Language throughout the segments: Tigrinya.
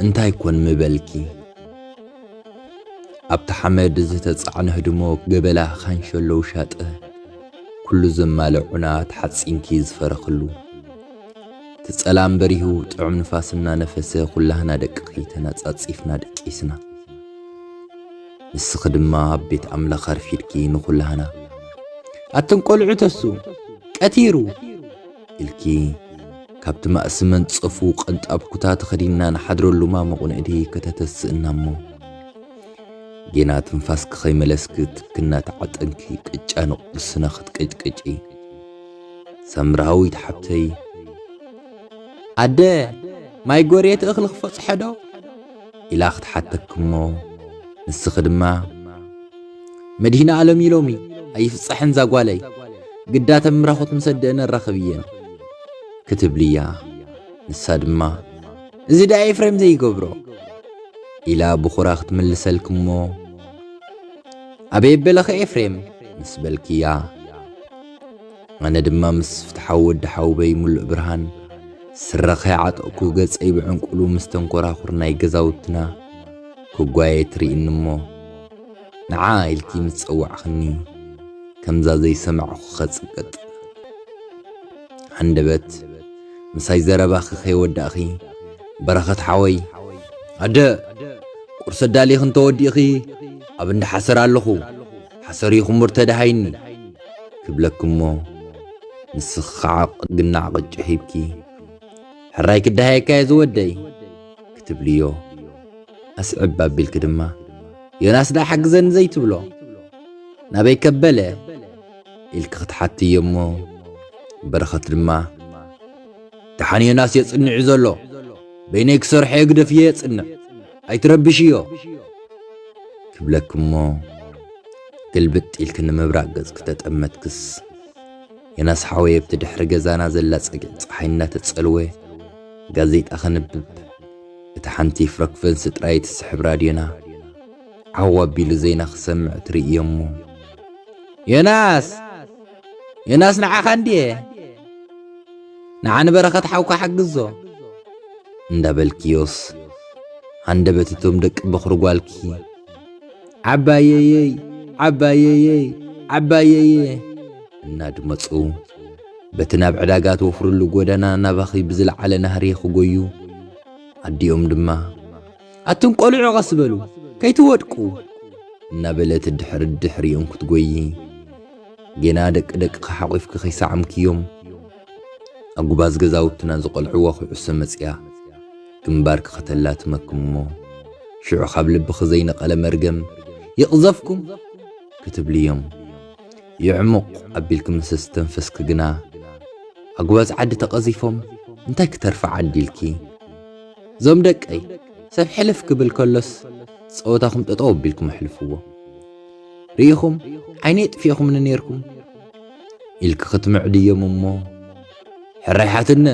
እንታይ ኮን ምበልኪ? ኣብቲ ሓመድ ዝተጻዕነ ህድሞ ገበላ ካንሸሎ ውሻጠ፣ ኩሉ ዘማልዑና ተሓጺንኪ ዝፈረኽሉ። እቲ ጸላም በሪሁ ጥዑም ንፋስ እናነፈሰ ኩላህና ደቅኺ ተነጻጺፍና ደቂስና። ንስኺ ድማ ኣብ ቤት ኣምላኽ ኣርፊድኪ ንኹላህና፣ "ኣትን ቆልዑ ተሱ ቀቲሩ!" ኢልኪ ካብቲ ማእሲ መንጸፉ ቀንጣብ ኩታ ተኸዲንና ንሓድረሉ ማሙቕ ንእዲ ከተተስእና እሞ፣ ጌና ትንፋስኪ ከይመለስኪ ትክና ተዓጠንኪ ቅጫ ንቁርስና ክትቅጭቅጪ። ሳምራዊት ሓብተይ፣ "ኣደ፣ ማይ ጎርየት እኽሊ ክፈጽሖ ዶ?" ኢላ ክትሓተኪ እሞ፣ ንስኺ ድማ፣ "መድሂነ ኣለም ኢሎሚ ኣይፍጻሕን ዛጓለይ፣ ግዳ ተምራኹት ምስ ኣደአን ኣራኽብየን" ክትብልያ፣ ንሳ ድማ፣ "እዚ ደኣ ኤፍሬም ዘይገብሮ" ኢላ ብኹራ ክትምልሰልኪ እሞ፣ "ኣበይ በለኸ ኤፍሬም?" ምስ በልክያ፣ ኣነ ድማ ምስ ፍትሓዊ ወዲ ሓውበይ ሙሉእ ብርሃን ስረኸ ዓጠቕኩ፣ ገጸይ ብዕንቁሉ ምስ ተንኮራኹር ናይ ገዛውትና ክጓየ ትርእኒ እሞ፣ ንዓ ኢልኪ ምስ ጸዋዕኽኒ፣ ከምዛ ዘይሰማዕኹ ኸጽቅጥ። ሃንደበት ምሳይ ዘረባኺ ከይወዳእኺ፣ በረኸት ሓወይ፣ "ኣደ፣ ቁርሲ ኣዳሊኺ እንተወዲእኺ፣ ኣብ እንዳ ሓሰር ኣለኹ፣ ሓሰር ይኹምር ተደሃይኒ" ክብለኪ እሞ፣ ንስኺ ኸዓ ግናዕ ቅጭ ሂብኪ፣ "ሕራይ ክደሃየካ እየ ዝወደይ" ክትብልዮ፣ ኣስዕብ ኣቢልኪ ድማ፣ "ዮናስ ደኣ ሓግዘኒ ዘይትብሎ? ናበይ ከበለ?" ኢልኪ ክትሓትዮ እሞ፣ በረኸት ድማ፣ "ደሓን ዮናስ የጽንዕ እዩ ዘሎ፣ በይነይ ክሰርሖ እየ፣ ግደፍዮ የጽንዕ፣ ኣይትረብሽዮ" ክብለኪ እሞ፣ ግልብጥ ኢልኪ ንምብራቕ ገጽኪ ተጠመትክስ፣ ዮናስ ሓወይ ኣብቲ ድሕሪ ገዛና ዘላ ጸግዒ ጸሓይ እናተጸልወ ጋዜጣ ከንብብ፣ እታ ሓንቲ ፍረክፈንሲ ጥራይ ትስሕብ ራድዮና ዓው ኣቢሉ ዜና ክሰምዕ ትርእዮ እሞ፣ "ዮናስ! ዮናስ ንዓኻ እንድየ! ንዓ ንበረኸት ሓውካ ሓግዞ!" እንዳበልክዮስ፣ ሃንደበት እቶም ደቂ በኹሪ ጓልኪ፣ "ዓባየየይ፣ ዓባየየይ፣ ዓባየየ!" እናድመጹ፣ በቲ ናብ ዕዳጋ ትወፍርሉ ጎደና ናባኺ ብዝለዓለ ናህሪ ክጎዩ፣ ኣዲኦም ድማ፣ "ኣቱም ቆልዑ ቀስ በሉ፣ ከይትወድቁ!" እናበለት ድሕሪ ድሕሪኦም ክትጎዪ፣ ጌና ደቂ ደቅኺ ሓቑፍኪ ከይሰዓምክዮም፣ ኣጉባዝ ገዛውትና ዝቖልዕዎ ኩዕሶ መጽያ ግንባርኪ ከተላትመኪ እሞ፣ ሽዑ ካብ ልብኺ ዘይነቐለ መርገም፣ "ይቕዘፍኩም!" ክትብልዮም፣ ይዕሙቕ ኣቢልኪ ምስ ኣስተንፈስኪ ግና፣ ኣጉባዝ ዓዲ ተቐዚፎም፣ እንታይ ክተርፊ ዓዲ ኢልኪ፣ "እዞም ደቀይ፣ ሰብ ሕልፍ ክብል ከሎስ፣ ጸወታኹም ጠጠው ኣቢልኩም ኣሕልፍዎ። ርኢኹም፣ ዓይነይ ኣጥፊእኹምኒ ኔርኩም" ኢልኪ ክትምዕድዮም እሞ፣ "ሕራይ ሓትነ፣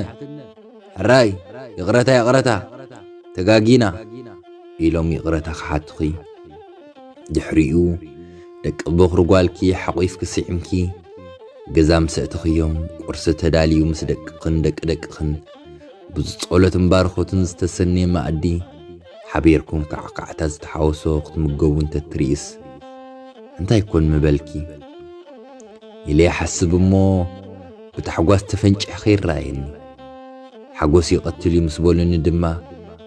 ሕራይ፣ ይቕረታ፣ ይቕረታ፣ ተጋጊና" ኢሎም ይቕረታ ክሓቱኺ። ድሕሪኡ፣ ደቂ በኹሪ ጓልኪ ሓቑፍኪ ስዒምኪ፣ ገዛ ምስ ኣእተኽዮም፣ ቁርሲ ተዳልዩ ምስ ደቅኽን ደቂ ደቅኽን፣ ብጸሎትን ባርኾትን ዝተሰነየ መኣዲ፣ ሓቢርኩም ካዕካዕታ ዝተሓወሶ ክትምገቡ እንተትርእይስ፣ እንታይ ኮን ምበልኪ? ኢለ ይሓስብ እሞ፣ ብታሕጓስ ተፈንጪሕኺ ይረኣየኒ። ሓጎስ ይቐትል እዩ ምስ በሉኒ ድማ፣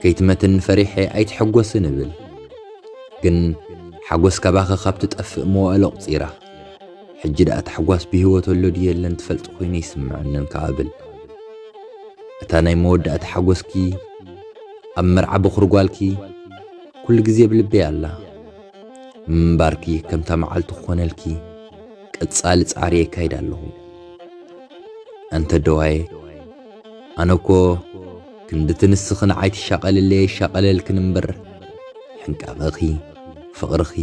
"ከይትመትኒ ፈሪሐ ኣይትሕጎስን" እብል። ግን ሓጎስ ካባኺ ካብ ትጠፍእ መዋእለ ኣቑጺራ። ሕጂ ደኣ ታሕጓስ ብህይወት ኣሎ ድዩ የለን ትፈልጢ ኮይነ ይስምዐንን ከኣ እብል። እታ ናይ መወዳእታ ሓጎስኪ ኣብ መርዓ በኹሪ ጓልኪ ኩሉ ግዜ ብልበይ ኣላ። ምንባርኪ ከምታ መዓልቲ ክኾነልኪ ቀጻሊ ጻዕሪ የካይድ ኣለኹ። ኣንተ ደዋየ፣ ኣነ እኮ ክንድቲ ንስኺ ንዓይ ትሻቐልለይ ይሻቐለልክን እምበር፣ ሕንቃቐኺ፣ ፍቕርኺ፣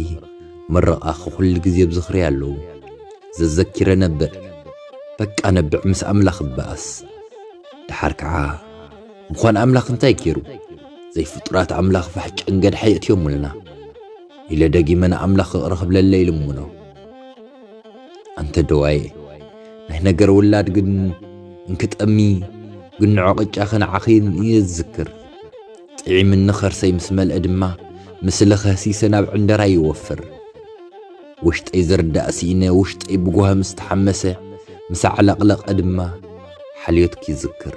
ምርቓኺ ኩሉ ግዜ ኣብ ዝኽሪ ኣለዉ። ዘዘኪረ ነብዕ፣ በቃ ነብዕ ምስ ኣምላኽ እበኣስ። ደሓር ከዓ፣ ምዃን ኣምላኽ እንታይ ገይሩ? ዘይፍጡራት ኣምላኽ ፋሕ ጨንገድሓ የእትዮምልና። ኢለ ደጊመ ንኣምላኽ ይቕረ ክብለለይ ይልምኖ። ኣንተ ደዋየ፣ ናይ ነገር ውላድ ግን እንክጠሚ፣ ግንዖ ቅጫኺ ንዓኺ እየ ዝዝክር። እቲ ጥዒምኒ ከርሰይ ምስ መልአ ድማ፣ ምስለ ከህሲሰ ናብ ዕንደራይ ይወፍር። ውሽጠይ ዝርዳእ ስኢነ፣ ውሽጠይ ብጓሂ ምስ ተሓመሰ፣ ምስ ኣዕለቕለቐ ድማ፣ ሓልዮትኪ ይዝክር።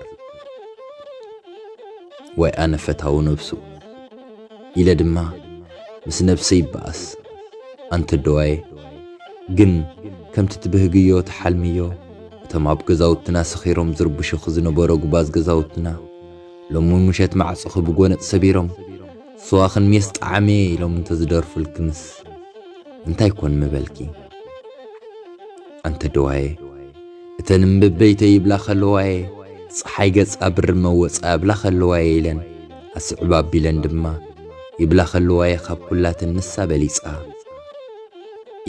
ወይ ኣነ ፈታዊ ነብሱ፣ ኢለ ድማ ምስ ነብሰይ ይበኣስ። ኣንተ ደዋየ፣ ግን ከምቲ ትብህግዮ ትሓልምዮ፣ እቶም ኣብ ገዛውትና ሰኺሮም ዝርብሹኺ ዝነበሮ ጉባዝ ገዛውትና፣ ሎሚ ምሸት ማዕጾኺ ብጎነጽ ሰቢሮም፣ ስዋኽን ሜስ ጣዕመ ኢሎም እንተዝደርፉልክንስ፣ እንታይ ኮን ምበልኪ? ኣንተ ደዋየ፣ እተን እምብበይተይ ይብላ ከለዋየ፣ ጸሓይ ገጻ ብሪ መወጻ ይብላ ከለዋየ ኢለን፣ ኣስዕብ ኣቢለን ድማ፣ ይብላ ከለዋየ ካብ ኩላተን ንሳ በሊጻ፣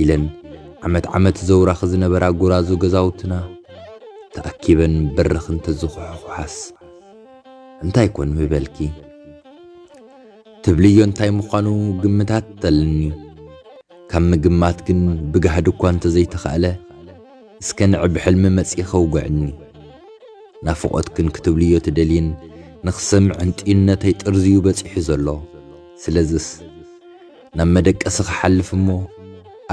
ኢለን ዓመት ዓመት ዘውራኺ ዝነበራ ጎራዙ ገዛውትና ተኣኪበን በርኽ እንተዝኹሕኹሓስ፣ እንታይ ኮን ምበልኪ? ትብልዮ እንታይ ምዃኑ ግምታት ተልኒ። ካብ ምግማት ግን ብጋህዲ እኳ እንተዘይተኻእለ፣ እስከ ንዕ ብሕልሚ መጺኺ ኣውግዕኒ። ናፍቖትክን ክትብልዮ ትደልይን ንኽሰምዕን ጥዩነተይ ጥርዝዩ በጺሑ ዘሎ። ስለዝስ፣ ናብ መደቀሲ ክሓልፍ እሞ፣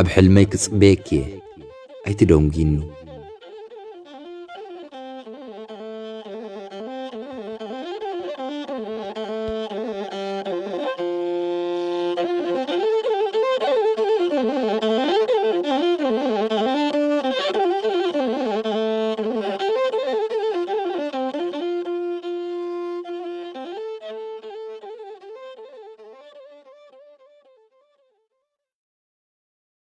ኣብ ሕልመይ ክጽበየኪ እየ። ኣይትደንጉይኒ።